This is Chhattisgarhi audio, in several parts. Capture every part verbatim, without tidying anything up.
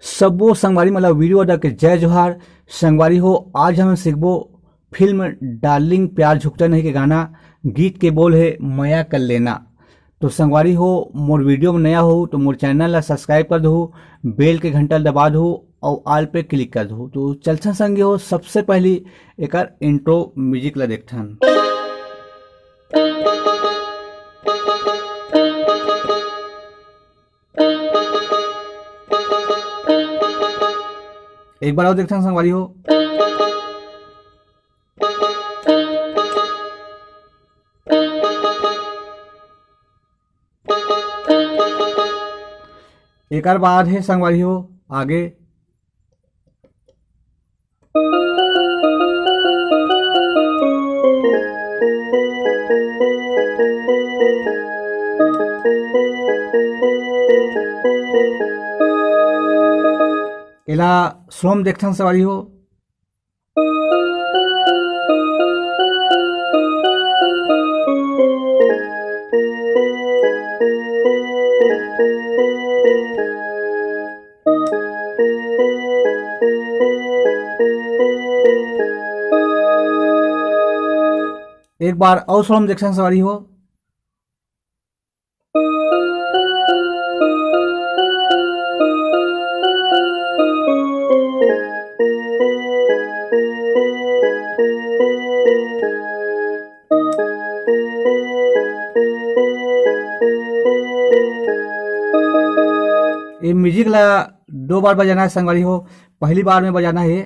सबो संगवारी मन ला वीरू अड्डा के जय जोहार। संगवारी हो, आज हम सीखबो फिल्म डार्लिंग प्यार झुकता नहीं के गाना, गीत के बोल हे मया कर लेना। तो संगवारी हो, मोर वीडियो में नया हो तो मोर चैनल ला सब्सक्राइब कर दहू, बेल के घंटा ला दबा दहू और ऑल पे क्लिक कर दहू। तो चलथन संगी हो, सबसे पहली एकर इंट्रो म्यूजिक ला देखथन। एक बार और देखथन संगवारी हो। एकर बाद हे संगवारी हो आगे। एला स्लो में देखथन संगवारी हो। एक बार और स्लो में देखथन संगवारी हो। ये म्यूजिक ला दो बार बजाना है संगवारी हो। पहली बार में बजाना है।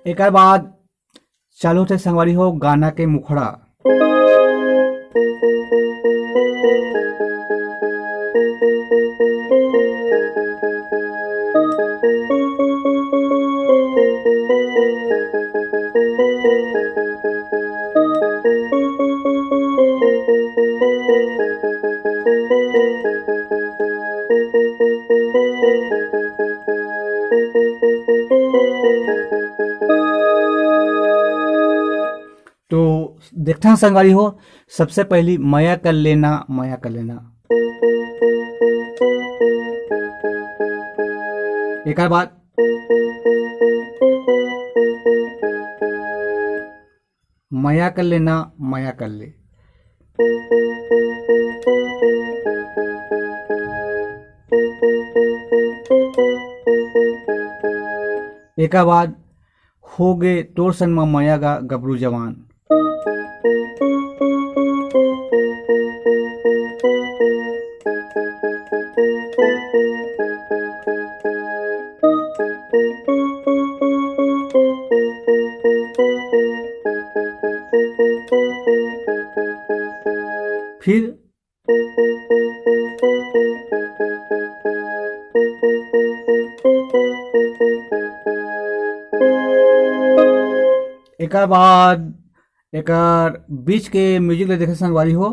एकर बाद चालू होथे संगवारी हो गाना के मुखड़ा। तो देखथन संगवारी हो, सबसे पहली मया कर लेना, मया कर लेना। एकर बाद मया कर लेना, मया कर ले। एकर बाद हो गे तोर संग म मया गा गबरू जवान। फिर एकर बाद एकर बीच के म्यूजिक ला देखे संगवारी हो।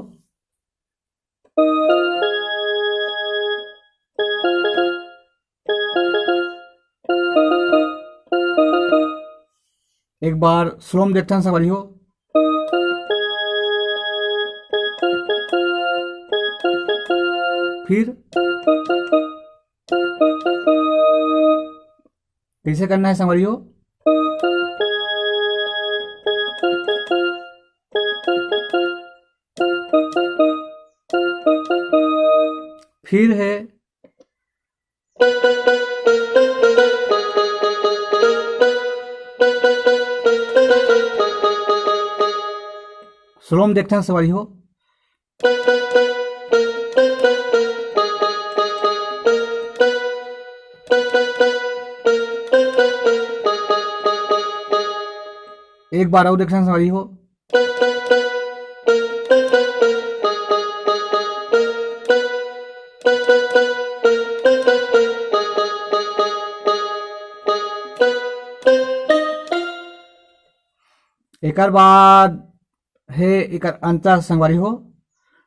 एक बार स्लो में देखथन संगवारी हो। फिर कैसे करना है संगवारी हो? फिर है स्लो में देखथन संगवारी हो। एक बार और देखथन संगवारी हो। एकर बाद हे एकर अंतर संगवारी हो।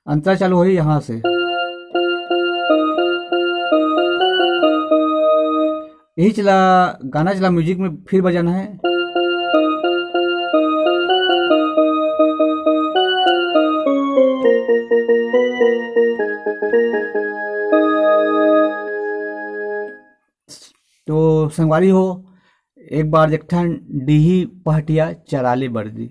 अंतरा चालू होही यहाँ से। यही चला, गाना चला, म्यूजिक में फिर बजाना है। तो संगवारी हो, एक बार एक ठन डीही पहटिया चराले बरदी।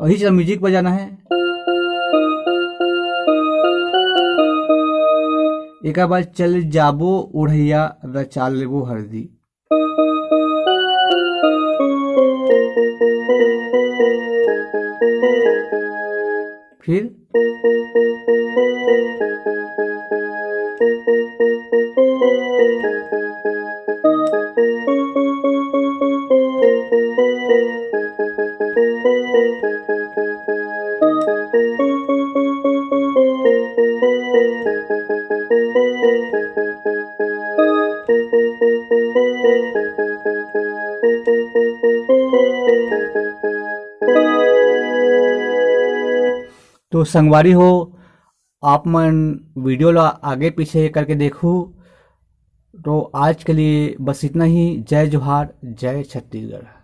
वही चला, म्यूजिक बजाना है। एक बार चल जाबो उढ़ैया, रचा लेबो हरदी। फिर तो संगवारी हो, आप मन वीडियो ला आगे पीछे करके देखू। तो आज के लिए बस इतना ही। जय जोहार, जय छत्तीसगढ़।